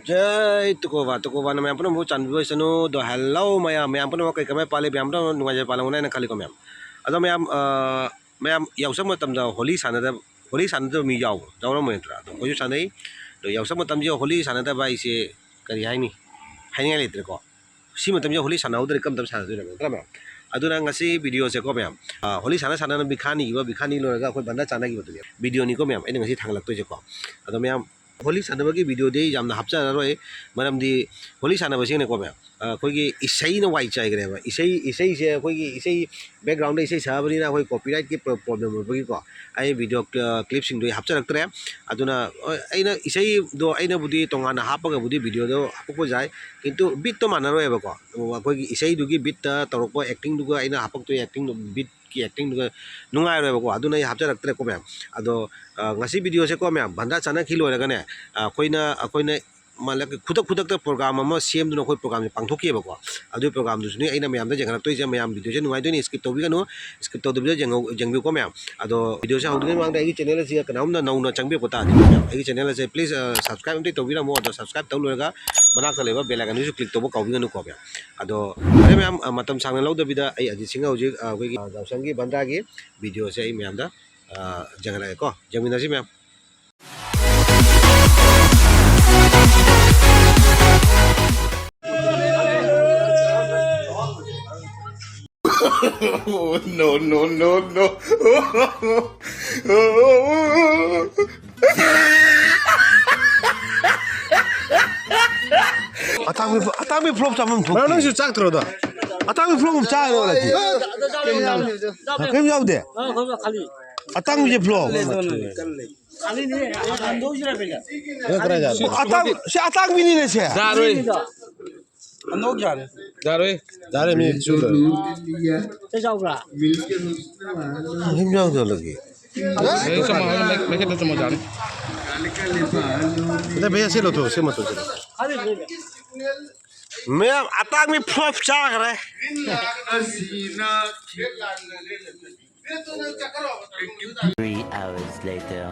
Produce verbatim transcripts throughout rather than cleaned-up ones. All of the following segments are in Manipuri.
ꯖꯩ ꯇꯨꯀꯣꯕꯥ, ꯇꯨꯀꯣꯕꯥꯅ ꯃꯌꯥꯝ ꯄꯨꯝꯅꯃꯛꯄꯨ ꯆꯥꯟꯕꯤꯕ ꯑꯣꯏꯁꯅꯨ꯫ ꯑꯗꯣ hello ꯃꯌꯥꯝ, ꯃꯌꯥꯝ ꯄꯨꯝꯅꯃꯛ ꯀꯩ ꯀꯃꯥꯏ ꯄꯥꯜꯂꯤ? ꯃꯌꯥꯝ ꯄꯨꯝꯅꯃꯛ ꯅꯨꯡꯉꯥꯏꯖ ꯄꯥꯜꯂꯝꯒꯅꯤ ꯍꯥꯏꯅ ꯈꯜꯂꯤꯀꯣ ꯃꯌꯥꯝ꯫ ꯑꯗꯣ ꯃꯌꯥꯝ, ꯑ, ꯃꯌꯥꯝ ꯌꯥꯎꯁꯪ ꯃꯇꯝꯗ ꯍꯣꯂꯤ ꯁꯥꯟꯅꯗꯕ, ꯍꯣꯂꯤ ꯁꯥꯟꯅꯗꯕ ꯃꯤ ꯌꯥꯎꯕ꯭ꯔꯣ? ꯌꯥꯎꯔꯝꯃꯣꯏ ꯅꯠꯇ꯭ꯔꯥ? ꯑꯗꯣ ꯑꯩꯈꯣꯏꯁꯨ ꯁꯥꯟꯅꯩ꯫ ꯑꯗꯣ ꯌꯥꯎꯁꯪ ꯃꯇꯝꯁꯤꯗ ꯍꯣꯂꯤ ꯁꯥꯟꯅꯗꯕ ꯍꯥꯏꯁꯦ ꯀꯔꯤ ꯍꯥꯏꯅꯤ? ꯍꯥꯏꯅꯤꯡꯉꯥꯏ ꯂꯩꯇ꯭ꯔꯦꯀꯣ꯫ ꯁꯤ ꯃꯇꯝꯁꯤꯗ ꯍꯣꯂꯤ ꯁꯥꯟꯅꯍꯧꯗ꯭ꯔꯗꯤ ꯀꯔꯝ ꯃꯇꯝ ꯁꯥꯟꯅꯗꯣꯏꯅꯣ? ꯅꯠꯇ꯭ꯔꯥ ꯃꯌꯥꯝ? ꯑꯗꯨꯅ ꯉꯁꯤ video ꯁꯦꯀꯣ ꯃꯌꯥꯝ, ꯑ, ꯍꯣꯂꯤ ꯁꯥꯟꯅ ꯁꯥꯟꯅꯅ ꯕꯤꯈꯥ ꯅꯤꯈꯤꯕ, ꯕꯤꯈꯥ ꯅꯤ ꯂꯣꯏꯔꯒ ꯑꯩꯈꯣꯏ ꯕꯟꯗꯥ ꯆꯥꯅꯈꯤꯕꯗꯨꯅꯦ꯫ Video ꯅꯤꯀꯣ ꯃꯌꯥꯝ ꯑꯩꯅ ꯉꯁꯤ ꯊꯥꯡꯒꯠꯂꯛꯇꯣꯏꯁꯦꯀꯣ꯫ ꯑꯗꯣ ꯃꯌꯥꯝ, ꯍꯣꯂꯤ ꯁꯥꯟꯅꯕꯒꯤ video ꯗꯤ ꯑꯩ ꯌꯥꯝꯅ ꯍꯥꯞꯆꯔꯔꯣꯏ, ꯃꯔꯝꯗꯤ ꯍꯣꯂꯤ ꯁꯥꯟꯅꯕꯁꯤꯅꯀꯣ ꯃꯌꯥꯝ, ꯑ, ꯑꯩꯈꯣꯏꯒꯤ ꯏꯁꯩꯅ ꯋꯥꯏ ꯆꯥꯏꯈ꯭ꯔꯦꯕ꯫ ꯏꯁꯩ, ꯏꯁꯩꯁꯦ ꯑꯩꯈꯣꯏꯒꯤ ꯏꯁꯩ background ꯗ ꯏꯁꯩ ꯁꯛꯑꯕꯅꯤꯅ ꯑꯩꯈꯣꯏ copyright ꯀꯤ ꯄ꯭ꯔꯣ-, problem ꯑꯣꯏꯕꯒꯤꯀꯣ, ꯑꯩ video cl-, clip ꯁꯤꯡꯗꯣ ꯑꯩ ꯍꯥꯞꯆꯔꯛꯇ꯭ꯔꯦ꯫ ꯑꯗꯨꯅ, ꯍꯣꯏ, ꯑꯩꯅ ꯏꯁꯩꯗꯣ ꯑꯩꯅꯕꯨꯗꯤ ꯇꯣꯉꯥꯟꯅ ꯍꯥꯞꯄꯒꯕꯨꯗꯤ video ꯗꯣ ꯍꯥꯞꯄꯛꯄ ꯌꯥꯏ, ꯀꯤꯟꯇꯨ beat ꯇꯣ ꯃꯥꯟꯅꯔꯣꯏꯕꯀꯣ꯫ ꯑꯩꯈꯣꯏꯒꯤ ꯏꯁꯩꯗꯨꯒꯤ beat ꯇ ꯇꯧꯔꯛꯄ acting ꯗꯨꯒ ꯑꯩꯅ ꯍꯥꯞꯄꯛꯇꯣꯏ acting ꯗꯣ, beat ꯀꯤ acting ꯗꯨꯒ ꯅꯨꯡꯉꯥꯏꯔꯣꯏꯕꯀꯣ꯫ ꯑꯗꯨꯅ ꯑꯩ ꯍꯥꯞꯆꯔꯛꯇ꯭ꯔꯦꯀꯣ ꯃꯌꯥꯝ꯫ ꯑꯗꯣ, ꯑ, ꯉꯁꯤ video ꯁꯦꯀꯣ ꯃꯌꯥꯝ, ꯕꯟꯗꯥ ꯆꯥꯅꯈꯤ ꯂꯣꯏꯔꯒꯅꯦ, ꯑ, ꯑꯩꯈꯣꯏꯅ, ꯑꯩꯈꯣꯏꯅ ꯃꯥꯂꯛ-, ꯈꯨꯗꯛ ꯈꯨꯗꯛꯇ program ꯑꯃ ꯁꯦꯝꯗꯨꯅ ꯑꯩꯈꯣꯏ program ꯁꯦ ꯄꯥꯡꯊꯣꯛꯈꯤꯑꯕꯀꯣ꯫ ꯑꯗꯨꯒꯤ program ꯗꯨꯁꯨꯅꯦ ꯑꯩꯅ ꯃꯌꯥꯝꯗ ꯌꯦꯡꯍꯜꯂꯛꯇꯣꯏꯁꯦ꯫ ꯃꯌꯥꯝ video ꯁꯦ ꯅꯨꯡꯉꯥꯏꯗꯣꯏꯅꯤ, skip ꯇꯧꯕꯤꯒꯅꯨ, skip ꯇꯧꯗꯕꯤꯗ ꯌꯦꯡꯍꯧ-, ꯌꯦꯡꯕꯤꯌꯨꯀꯣ ꯃꯌꯥꯝ꯫ ꯑꯗꯣ video ꯁꯦ ꯍꯧꯗ꯭ꯔꯤꯉꯩ ꯃꯃꯥꯡꯗ ꯑꯩꯒꯤ channel ꯑꯁꯤꯒ ꯀꯅꯥꯒꯨꯝꯕ ꯅꯧꯅ ꯆꯪꯕꯤꯔꯛꯄ ꯇꯥꯔꯗꯤ ꯃꯌꯥꯝ, ꯑꯩꯒꯤ channel ꯑꯁꯦ please, ꯑ, subscribe ꯑꯝꯇ ꯇꯧꯕꯤꯔꯝꯃꯣ꯫ ꯑꯗꯣ subscribe ꯇꯧ ꯂꯣꯏꯔꯒ ꯃꯅꯥꯛꯇ ꯂꯩꯕ bell icon ꯗꯨꯁꯨ click ꯇꯧꯕ ꯀꯥꯎꯕꯤꯒꯅꯨꯀꯣ ꯃꯌꯥꯝ꯫ ꯑꯗꯣ ꯐꯔꯦ ꯃꯌꯥꯝ, ꯑ, ꯃꯇꯝ ꯁꯥꯡꯅ ꯂꯧꯗꯕꯤꯗ ꯑꯩ ꯑꯖꯤꯠ ꯁꯤꯡꯍ ꯍꯧꯖꯤꯛ, ꯑ, ꯑꯩꯈꯣꯏꯒꯤ, ꯑ, ꯌꯥꯎꯁꯪꯒꯤ ꯕꯟꯗꯥꯒꯤ video ꯁꯦ ꯑꯩ ꯃꯌꯥꯝꯗ, ꯑ, ꯌꯦꯡꯍꯜꯂꯛꯑꯒꯦꯀꯣ꯫ ꯌꯦꯡꯃꯤꯟꯅꯁꯤ ꯃꯌꯥꯝ꯫ No, no, no, no. ꯑꯇꯥꯡꯕꯤ, ꯑꯇꯥꯡꯕꯤ flop ꯆꯥꯐꯝ ꯊꯣꯛꯇꯦ꯫ ꯅꯪꯁꯨ ꯆꯥꯛꯇ꯭ꯔꯣꯗꯣ? ꯑꯇꯥꯡꯕꯤ flop ꯑꯃ ꯆꯥꯔꯣ ꯂꯥꯛꯀꯦ꯫ ꯀꯩꯝ ꯌꯥꯎꯗꯦ? ꯑꯇꯥꯡꯕꯤꯁꯦ flop꯫ ꯑꯇꯥꯡ-, ꯁꯤ ꯑꯇꯥꯡꯕꯤꯅꯤꯅꯦ ꯁꯦ꯫ ꯌꯥꯔꯣꯏ꯫ ꯌꯥꯔꯣꯏ꯫ ꯌꯥꯔꯦ, ꯃꯤ ꯁꯨꯗ꯭ꯔꯦ꯫ ꯀꯩ ꯆꯥꯎꯕ꯭ꯔꯥ? ꯀꯩꯝ ꯌꯥꯎꯗꯕꯒꯤ꯫ ꯑꯦ, ꯆꯨꯝꯃꯣ, ꯃꯩ-, ꯃꯩꯈꯦꯠꯇ ꯆꯨꯝꯃꯣ ꯌꯥꯅꯤ꯫ ꯑꯗ ꯚꯩꯌꯥ, ꯁꯤ ꯂꯧꯊꯣꯛꯑꯣ, ꯁꯤ ꯃꯇꯣꯟꯁꯤ ꯂꯧꯊꯣꯛꯑꯣ꯫ ꯃꯌꯥꯝ ꯑꯇꯥꯡꯕꯤ flop ꯆꯥꯈ꯭ꯔꯦ꯫ Three hours later.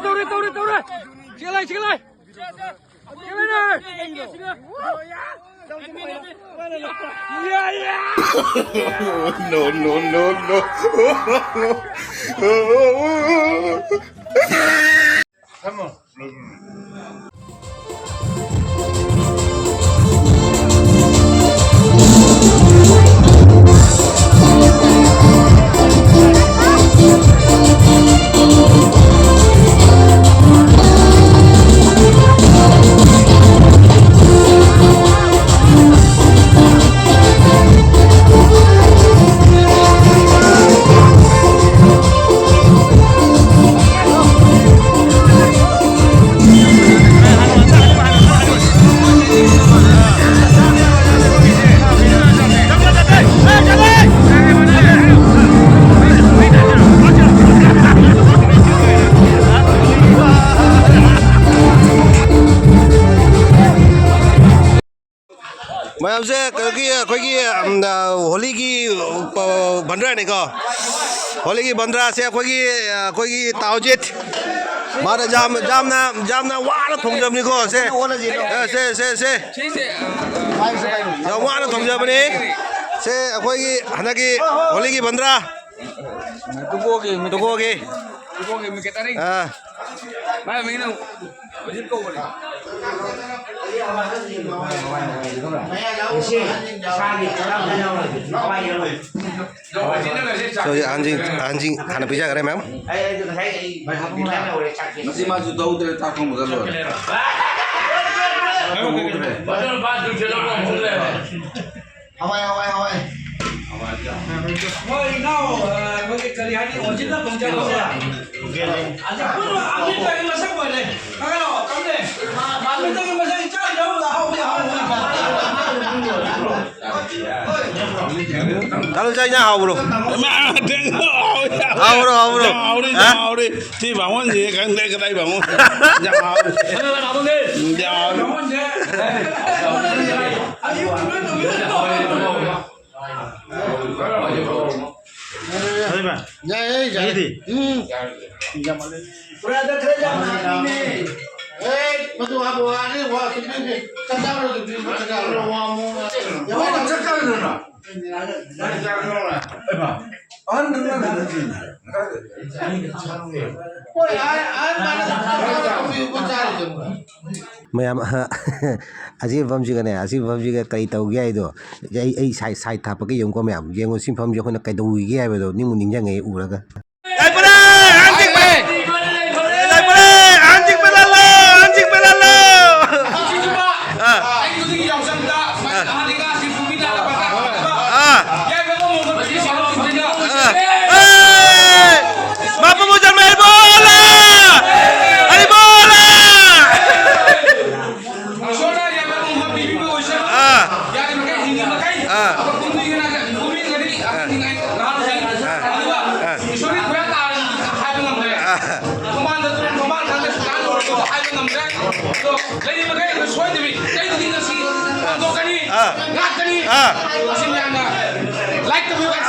ꯇꯧꯔꯦ, ꯇꯧꯔꯦ, ꯇꯧꯔꯦ꯫ ꯆꯦꯜꯂꯦ, ꯆꯦꯜꯂꯦ꯫ ꯆꯦꯜꯂꯦ꯫ No, no, no, no. ꯃꯌꯥꯝꯁꯦ ꯀꯩꯅꯣꯒꯤ, ꯑꯩꯈꯣꯏꯒꯤ, ꯎꯝ, ꯑ, ꯍꯣꯂꯤꯒꯤ, ꯑ, ꯕꯟꯗ꯭ꯔꯥꯅꯤꯀꯣ꯫ ꯍꯣꯂꯤꯒꯤ ꯕꯟꯗ꯭ꯔꯥꯁꯦ ꯑꯩꯈꯣꯏꯒꯤ, ꯑ, ꯑꯩꯈꯣꯏꯒꯤ ꯇꯥꯎꯖꯤꯠ꯫ ꯃꯥꯅ ꯌꯥꯝ, ꯌꯥꯝꯅ, ꯌꯥꯝꯅ ꯋꯥꯅ ꯊꯣꯡꯖꯕꯅꯤꯀꯣ ꯁꯦ꯫ ꯑ, ꯁꯦ, ꯁꯦ, ꯁꯦ꯫ ꯌꯥꯝ ꯋꯥꯅ ꯊꯣꯡꯖꯕꯅꯤ꯫ ꯁꯦ ꯑꯩꯈꯣꯏꯒꯤ ꯍꯟꯗꯛꯀꯤ ꯍꯣꯂꯤꯒꯤ ꯕꯟꯗ꯭ꯔꯥ꯫ ꯇꯨꯀꯣꯒꯤ, ꯇꯨꯀꯣꯒꯤ꯫ ꯇꯨꯀꯣꯒꯤ ꯃꯤꯀꯦꯇꯔꯤ꯫ ꯑꯥ꯫ ꯃꯥꯏ ꯃꯤꯡꯅ ꯍꯧꯖꯤꯛ ꯀꯧꯕꯅꯦ꯫ ꯁꯣ, ꯑꯍꯟꯁꯤꯡ, ꯑꯍꯟꯁꯤꯡ ꯍꯥꯟꯅ ꯄꯤꯖꯈ꯭ꯔꯦ, ꯃꯌꯥꯝ꯫ ꯃꯁꯤ ꯃꯥꯁꯨ ꯇꯧꯗ꯭ꯔꯦ, ꯆꯥꯛ ꯊꯣꯡꯕꯗ ꯂꯣꯏꯔꯦ꯫ ꯍꯋꯥꯏ, ꯍꯋꯥꯏ, ꯍꯋꯥꯏ꯫ ꯍꯣꯏ, ꯏꯅꯥꯎ, ꯑ, ꯑꯩꯈꯣꯏꯒꯤ ꯀꯔꯤ ꯍꯥꯏꯅꯤ, original ꯊꯣꯡꯖꯕꯁꯦ꯫ ꯑꯗ ꯄꯨꯟꯅ ꯑꯃꯤꯠꯇꯒꯤ ꯃꯁꯛ ꯑꯣꯏꯔꯦ꯫ ꯀꯩꯅꯣ, ꯇꯧꯗꯦ꯫ ꯑꯃꯤꯠꯇꯒꯤ ꯃꯁꯛ ꯏꯆꯥꯎ ꯏꯆꯥꯎꯕꯗ ꯍꯥꯎꯗꯤ ꯍꯥꯎꯕ꯫ ꯀꯥꯂꯨ ꯆꯥꯛ ꯏꯟꯖꯥꯡ ꯍꯥꯎꯕ꯭ꯔꯣ? ꯍꯥꯎꯕ꯭ꯔꯣ, ꯍꯥꯎꯕ꯭ꯔꯣ? ꯌꯥꯝ ꯍꯥꯎꯔꯦ, ꯍꯥ? ꯌꯥꯝ ꯍꯥꯎꯔꯦ꯫ ꯁꯤ ꯕꯥꯃꯣꯟꯁꯦ ꯈꯪꯗꯦ ꯀꯗꯥꯏ ꯕꯥꯃꯣꯟ꯫ ꯌꯥꯝ ꯍꯥꯎꯔꯦ꯫ ꯌꯥꯝ ꯍꯥꯎꯔꯦ꯫ ꯌꯥꯏꯌꯦ, ꯌꯥꯏꯌꯦ꯫ ꯎꯝ꯫ ꯕ꯭ꯔꯥꯗꯔ ꯈꯔ ꯌꯥꯝ ꯂꯥꯛꯑꯝꯃꯤꯅꯦ꯫ ꯑꯦ, ꯃꯗꯨ ꯍꯥꯏꯕ ꯋꯥꯅꯤ, ꯋꯥ ꯁꯨꯝ ꯄꯤꯕꯤ꯫ ꯆꯥꯛ ꯆꯥꯔꯨꯔꯣ ꯑꯗꯨꯗꯤ, ꯆꯥꯛ ꯆꯥꯔꯨꯔꯣ꯫ ꯋꯥ ꯑꯃꯨꯛ ꯉꯥꯡꯉꯦ꯫ ꯌꯥꯍꯧꯕ ꯆꯥꯛ ꯆꯥꯔꯨꯔꯣꯅ꯫ ꯍꯩꯃꯥ, ꯑꯍꯟꯗꯨꯅ ꯅꯠꯇꯦꯅꯦ꯫ ꯍꯣꯏ, ꯑꯍꯟ, ꯑꯍꯟ ꯃꯥꯅ ꯆꯥꯛ ꯆꯥꯔꯨꯔꯣ, ꯆꯥꯔꯨꯔꯣ꯫ ꯃꯌꯥꯝ, ꯑꯁꯤ ꯃꯐꯝꯁꯤꯒꯅꯦ, ꯑꯁꯤ ꯃꯐꯝꯁꯤꯒ ꯀꯔꯤ ꯇꯧꯒꯦ ꯍꯥꯏꯗꯣ, ꯑꯩ, ꯑꯩ ꯁꯥꯏ-, ꯁꯥꯏꯠ ꯊꯥꯞꯄꯒ ꯌꯦꯡꯉꯨꯀꯣ ꯃꯌꯥꯝ꯫ ꯌꯦꯡꯉꯣ, ꯁꯤ ꯃꯐꯝꯁꯦ ꯑꯩꯈꯣꯏꯅ ꯀꯩꯗꯧꯔꯤꯒꯦ ꯍꯥꯏꯕꯗꯣ ꯅꯤꯡꯕꯨ ꯅꯤꯡꯁꯤꯡꯉꯦ ꯑꯩ ꯎꯔꯒ꯫ ꯂꯩꯄꯨꯔꯦ! ꯑꯍꯟ ꯆꯤꯛꯄ! ꯂꯩꯄꯨꯔꯦ! ꯑꯍꯟ ꯆꯤꯛꯄ ꯂꯥꯜꯂꯣ! ꯑꯍꯟ ꯆꯤꯛꯄ ꯂꯥꯜꯂꯣ! ꯑꯥ꯫ ꯑꯥ꯫ ꯑꯥ꯫ ꯑꯦ! ꯃꯥꯄꯨ ꯃꯨꯖꯜꯃ ꯍꯩꯕꯣꯂꯥ! ꯍꯩꯕꯣꯂꯥ! ꯏꯁꯣꯔꯅ ꯌꯥꯝꯅ ꯄꯤꯕꯤꯕ ꯑꯣꯏꯁꯅꯨ꯫ ꯑꯥ꯫ ꯌꯥꯔꯤꯕꯃꯈꯩ ꯍꯤꯡꯉꯤꯃꯈꯩ ꯑꯥ꯫ ꯑꯩꯈꯣꯏ ꯄꯨꯟꯕꯤꯒꯅ ꯄꯨꯟꯕꯤꯒꯅꯤ ꯑꯥ꯫ ꯍꯤꯡꯉꯥꯏ ꯉꯥꯏꯍꯥꯛ ꯂꯩ꯫ ꯑꯥ꯫ ꯑꯗꯨꯒ ꯑꯥ꯫ ꯏꯁꯣꯔꯒꯤ ꯈꯨꯌꯥ ꯇꯥꯔꯗꯤ ꯍꯥꯏꯕ ꯉꯝꯗ꯭ꯔꯦ꯫ ꯑꯥ꯫ ꯃꯃꯥꯡꯗ ꯃꯃꯥꯡ ꯊꯥꯗ ꯁꯨꯃꯥꯏꯅ ꯇꯧꯔꯁꯨ ꯍꯥꯏꯕ ꯉꯝꯗ꯭ꯔꯦ꯫ ꯑꯗꯣ ꯂꯩꯔꯤꯕꯃꯈꯩ ꯑꯩꯈꯣꯏ ꯁꯣꯏꯗꯕꯤ ꯀꯩꯗꯤ ꯉꯁꯤ ꯄꯥꯡꯊꯣꯛꯀꯅꯤ, ꯑꯥ꯫ ꯉꯥꯛꯀꯅꯤ꯫ ꯑꯥ꯫ ꯃꯁꯤ ꯃꯌꯥꯝꯅ ꯂꯥꯏꯛ ꯇꯧꯕꯤꯌꯨ꯫ ꯑꯥ꯫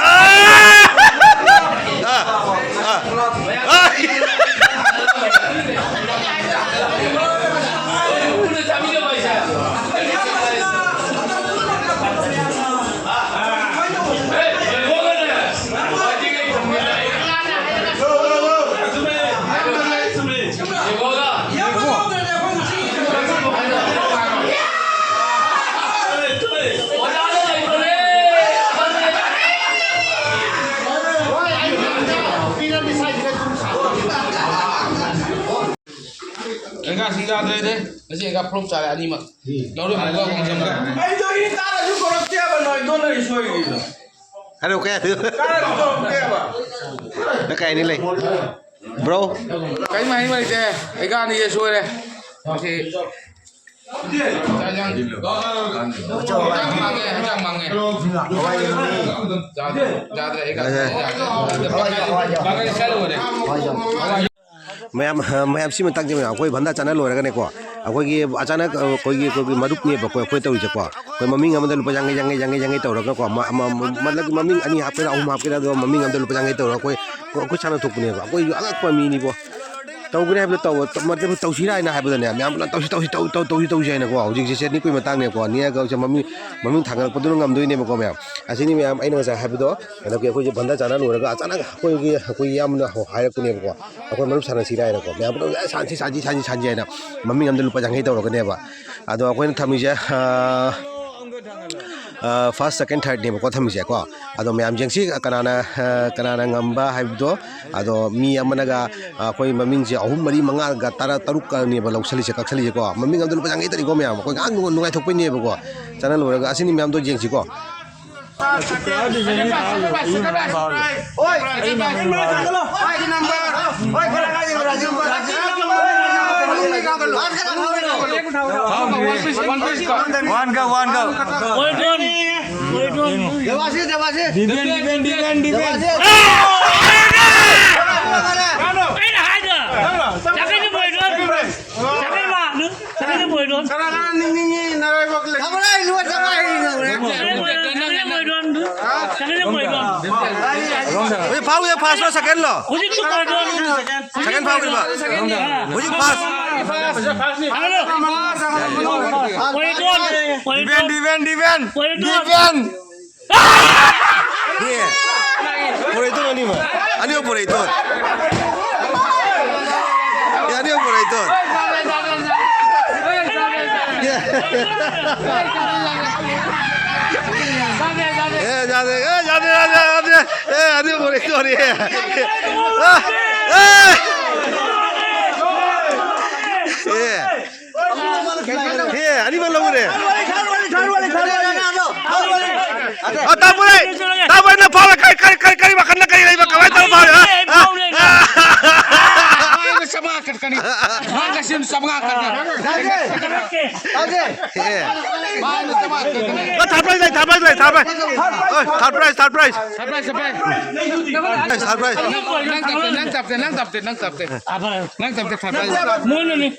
ꯑꯥ꯫ ꯑꯥ꯫ ꯑꯦꯒꯥꯁꯤꯡ ꯌꯥꯗ꯭ꯔꯦ꯫ ꯉꯁꯤ ꯑꯦꯒꯥ ꯐ꯭ꯂꯣꯞ ꯆꯥꯔꯦ ꯑꯅꯤꯃꯛ꯫ ꯂꯧꯔꯦ, ꯑꯃꯨꯛꯀ ꯑꯃꯨꯛ ꯆꯪꯈ꯭ꯔꯦ꯫ ꯑꯩꯗꯣ ꯏ ꯇꯥꯔꯁꯨ ꯀꯧꯔꯛꯇꯦꯕ ꯅꯣꯏ, ꯑꯗꯨꯅ ꯑꯩ ꯁꯣꯏꯔꯤꯗꯣ꯫ ꯍꯥꯏꯔꯣ, ꯀꯩ ꯍꯥꯏꯗꯣꯏꯅꯣ? ꯇꯥꯔꯁꯨ ꯀꯧꯔꯛꯇꯦꯕ꯫ ꯅꯪ ꯀꯩ ꯍꯥꯏꯅꯤꯡ ꯂꯩ? ꯕ꯭ꯔꯣ? ꯀꯔꯤꯝ ꯍꯥꯏꯅꯤꯡꯕ ꯂꯩꯇꯦ꯫ ꯑꯦꯒꯥ ꯑꯅꯤꯁꯦ ꯁꯣꯏꯔꯦ꯫ ꯃꯁꯤ ꯆꯥꯛ ꯏꯟꯖꯥꯡ ꯍꯛꯆꯥꯡ ꯃꯥꯡꯉꯦ, ꯍꯛꯆꯥꯡ ꯃꯥꯡꯉꯦ꯫ ꯌꯥꯗ꯭ꯔꯦ, ꯌꯥꯗ꯭ꯔꯦ, ꯑꯦꯒꯥ ꯌꯥꯗ꯭ꯔꯦ꯫ ꯃꯌꯥꯝ, ꯃꯌꯥꯝ ꯁꯤ ꯃꯇꯥꯡꯁꯦ ꯃꯌꯥꯝ ꯑꯩꯈꯣꯏ ꯚꯟꯗꯥ ꯆꯥꯅ ꯂꯣꯏꯔꯒꯅꯦꯀꯣ, ꯑꯩꯈꯣꯏꯒꯤ ꯑꯆꯥꯅꯛ ꯑꯩꯈꯣꯏꯒꯤ, ꯑꯩꯈꯣꯏꯒꯤ ꯃꯔꯨꯞꯅꯦꯕꯀꯣ ꯑꯩꯈꯣꯏ ꯇꯧꯔꯤꯁꯦꯀꯣ꯫ ꯑꯩꯈꯣꯏ ꯃꯃꯤꯡ ꯑꯃꯗ ꯂꯨꯄꯥ ꯌꯥꯡꯈꯩ, ꯌꯥꯡꯈꯩ, ꯌꯥꯡꯈꯩ, ꯌꯥꯡꯈꯩ ꯇꯧꯔꯒꯀꯣ, ꯃ-, ꯃ-, ꯃ-, ꯃꯃꯤꯡ ꯑꯅꯤ ꯍꯥꯞꯀꯦꯔꯥ ꯑꯍꯨꯝ ꯍꯥꯞꯀꯦꯔꯥ, ꯑꯗꯨꯒ ꯃꯃꯤꯡ ꯑꯃꯗ ꯂꯨꯄꯥ ꯌꯥꯡꯈꯩ ꯇꯧꯔꯒ ꯑꯩꯈꯣꯏ, ꯑꯩꯈꯣꯏ ꯁꯥꯟꯅ ꯊꯣꯛꯄꯅꯦꯕ꯫ ꯑꯩꯈꯣꯏꯁꯨ ꯑꯉꯛꯄ ꯃꯤꯅꯤꯕꯣ꯫ ꯇꯧꯒꯅꯤ ꯍꯥꯏꯕꯗꯣ ꯇꯧ-, ꯇꯧ-, ꯇꯧꯁꯤꯔꯥ ꯍꯥꯏꯅ ꯍꯥꯏꯕꯗꯅꯦ, ꯃꯌꯥꯝ ꯄꯨꯂꯞ "ꯇꯧꯁꯤ, ꯇꯧꯁꯤ, ꯇꯧ-, ꯇꯧ-, ꯇꯧꯁꯤ, ꯇꯧꯁꯤ" ꯍꯥꯏꯅꯀꯣ꯫ ꯍꯧꯖꯤꯛꯁꯦ ꯁꯦꯠ ꯅꯤꯛꯄꯒꯤ ꯃꯇꯥꯡꯅꯦꯀꯣ꯫ ꯅꯤꯛꯑꯒ ꯍꯧꯖꯤꯛ ꯃꯃꯤꯡ, ꯃꯃꯤꯡ ꯊꯥꯡꯒꯠꯂꯛꯄꯗꯨꯅ ꯉꯝꯗꯣꯏꯅꯦꯕꯀꯣ, ꯃꯌꯥꯝ꯫ ꯑꯁꯤꯅꯤ, ꯃꯌꯥꯝ, ꯑꯩꯅ ꯉꯁꯥꯏ ꯍꯥꯏꯕꯗꯣ, ꯀꯩꯅꯣꯒꯤ ꯑꯩꯈꯣꯏꯁꯦ ꯕꯟꯗꯥ ꯆꯥꯅ ꯂꯣꯏꯔꯒ ꯑꯆꯥꯅꯛ ꯑꯩꯈꯣꯏꯒꯤ, ꯑꯩꯈꯣꯏ ꯏꯌꯥꯝꯕꯅ ꯍꯥꯏꯔꯛꯄꯅꯦꯕꯀꯣ, "ꯑꯩꯈꯣꯏ ꯃꯔꯨꯞ ꯁꯥꯟꯅꯁꯤꯔꯥ?" ꯍꯥꯏꯅꯀꯣ꯫ ꯃꯌꯥꯝ ꯄꯨꯂꯞ "ꯑꯦ, ꯁꯥꯟꯁꯤ, ꯁꯥꯟꯁꯤ, ꯁꯥꯟꯁꯤ, ꯁꯥꯟꯁꯤ" ꯍꯥꯏꯅ ꯃꯃꯤꯡ ꯑꯃꯗ ꯂꯨꯄꯥ ꯌꯥꯡꯈꯩ ꯇꯧꯔꯒꯅꯦꯕ꯫ ꯑꯗꯣ ꯑꯩꯈꯣꯏꯅ ꯊꯝꯃꯤꯁꯦ, ꯑ, ꯑ, first, second, thirdꯅꯦꯕꯀꯣ ꯊꯝꯃꯤꯁꯦꯀꯣ꯫ ꯑꯗꯣ ꯃꯌꯥꯝ ꯌꯦꯡꯁꯤ, ꯀꯅꯥꯅ, ꯑ, ꯀꯅꯥꯅ ꯉꯝꯕ ꯍꯥꯏꯕꯗꯣ꯫ ꯑꯗꯣ ꯃꯤ ꯑꯃꯅꯒ, ꯑ, ꯑꯩꯈꯣꯏ ꯃꯃꯤꯡꯁꯦ ꯑꯍꯨꯝ, ꯃꯔꯤ, ꯃꯉꯥꯒ, ꯇꯔꯥ, ꯇꯔꯨꯛꯀꯅꯦꯕ ꯂꯧꯁꯜꯂꯤꯁꯦ, ꯀꯛꯁꯜꯂꯤꯁꯦꯀꯣ꯫ ꯃꯃꯤꯡ ꯑꯃꯗ ꯂꯨꯄꯥ ꯌꯥꯡꯈꯩ ꯇꯅꯤꯀꯣ ꯃꯌꯥꯝ꯫ ꯑꯩꯈꯣꯏ ꯉꯥꯏꯍꯥꯛ ꯅꯨꯡꯉꯥꯏ-, ꯅꯨꯡꯉꯥꯏꯊꯣꯛꯄꯩꯅꯦꯕꯀꯣ꯫ ꯆꯥꯅ ꯂꯣꯏꯔꯒ ꯑꯁꯤꯅꯤ ꯃꯌꯥꯝꯗꯣ ꯌꯦꯡꯁꯤꯀꯣ꯫ One go, one go. Well done. Well done. Defend, defend, defend, defend. ꯑꯩꯅ ꯍꯥꯏꯗ꯭ꯔꯣ? ꯆꯠꯀꯅꯤ ꯃꯣꯏꯗꯣ꯫ ꯆꯠꯀꯅꯤ ꯃꯥ꯫ ꯆꯠꯀꯅꯤ ꯃꯣꯏꯗꯣ꯫ ꯀꯅꯥ ꯀꯅꯥ ꯅꯤꯡꯅꯤꯡꯉꯤ ꯅꯔꯥꯏꯕꯛ ꯂꯩ꯫ ꯆꯠꯀꯅꯤ ꯃꯣꯏꯗꯣ꯫ ꯆꯠꯀꯅꯤ ꯃꯣꯏꯗꯣ꯫ ꯆꯠꯀꯅꯤ ꯃꯣꯏꯗꯣ꯫ ꯍꯧꯖꯤꯛ ꯐꯥꯎ ꯌꯥ ꯐꯥꯁ ꯂꯣ ꯁꯦꯀꯦꯟ ꯂꯣ? ꯍꯧꯖꯤꯛꯁꯨ ꯃꯣꯏꯗꯣ꯫ ꯁꯦꯀꯦꯟ ꯐꯥꯎꯈꯤꯕ꯫ ꯑꯥ꯫ ꯍꯧꯖꯤꯛ ꯐꯥꯁ꯫ ꯍꯥꯡꯉꯣ꯫ ꯃꯣꯏꯗꯣ꯫ ꯃꯣꯏꯗꯣ꯫ Defend, defend, defend. ꯃꯣꯏꯗꯣ꯫ Defend. ꯄꯨꯔꯩꯇꯣꯟ ꯑꯅꯤꯃꯛ꯫ ꯑꯅꯤꯃꯛ ꯄꯨꯔꯩꯇꯣꯟ꯫ ꯑꯦ, ꯑꯅꯤꯃꯛ ꯄꯨꯔꯩꯇꯣꯟ꯫ ꯑꯦ, ꯌꯥꯗꯦ, ꯑꯦ, ꯌꯥꯗꯦ, ꯌꯥꯗꯦ, ꯌꯥꯗꯦ꯫ ꯑꯦ, ꯑꯅꯤꯃꯛ ꯄꯨꯔꯩꯇꯣꯟ, ꯑꯦ꯫ ꯑ, ꯑꯦ꯫ ꯑꯦ꯫ ꯑꯦ, ꯑꯅꯤꯃꯛ ꯂꯧꯔꯦ꯫ ꯑ, ꯇꯥꯃꯣ, ꯇꯥꯃꯣ, ꯅꯪ ꯐꯥꯎꯔꯦ꯫ ꯀꯔꯤ, ꯀꯔꯤ, ꯀꯔꯤ, ꯀꯔꯤ ꯋꯥꯈꯜꯗ ꯀꯔꯤ ꯂꯩꯕ? ꯀꯃꯥꯏꯅ ꯇꯧꯔ ꯐꯥꯎꯔꯦ? ꯑ? ꯅꯪ ꯀꯩꯁꯨ ꯆꯥꯝꯃꯉꯥ ꯈꯛꯇ꯫ ꯇꯥꯖꯦ! ꯃꯥꯅ ꯆꯥꯝꯃꯉꯥ ꯈꯛꯇ꯫ ꯑ, third prize ꯂꯩ, third prize ꯂꯩ, third prize. ꯑ, third prize, third prize. Surprise, surprise. Third prize, third prize. ꯅꯪ ꯆꯞꯇꯦ, ꯅꯪ ꯆꯞꯇꯦ, ꯅꯪ ꯆꯞꯇꯦ, ꯅꯪ ꯆꯞꯇꯦ, ꯅꯪ ꯆꯞꯇꯦ, surprise. ꯃꯣꯏꯅꯅꯤ꯫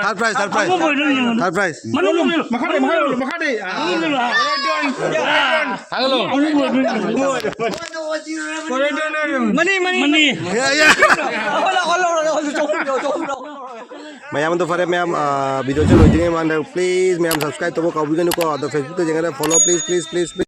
Third prize, third prize. ꯑꯃꯨꯛ ꯑꯣꯏꯗꯣꯏꯅꯤ꯫ Third prize. ꯃꯅꯨꯡ ꯃꯅꯨꯡ꯫ ꯃꯈꯥ ꯂꯩ, ꯃꯈꯥ ꯂꯩ, ꯃꯈꯥ ꯂꯩ꯫ ꯑꯥ꯫ ꯃꯅꯨꯡ ꯂꯣꯏ꯫ ꯍꯜꯂꯣ꯫ ꯃꯅꯤ ꯃꯅꯤ꯫ Yeah, yeah. ꯃꯌꯥꯝ ꯑꯗꯣ ꯐꯔꯦ ꯃꯌꯥꯝ, ꯑ, video ꯁꯦ ꯂꯣꯏꯗ꯭ꯔꯤꯉꯩ ꯃꯃꯥꯡꯗ please ꯃꯌꯥꯝ subscribe ꯇꯧꯕ ꯀꯥꯎꯕꯤꯒꯅꯨꯀꯣ꯫ ꯑꯗꯣ Facebook ꯇ ꯌꯦꯡꯉꯒ follow please, please, please, please.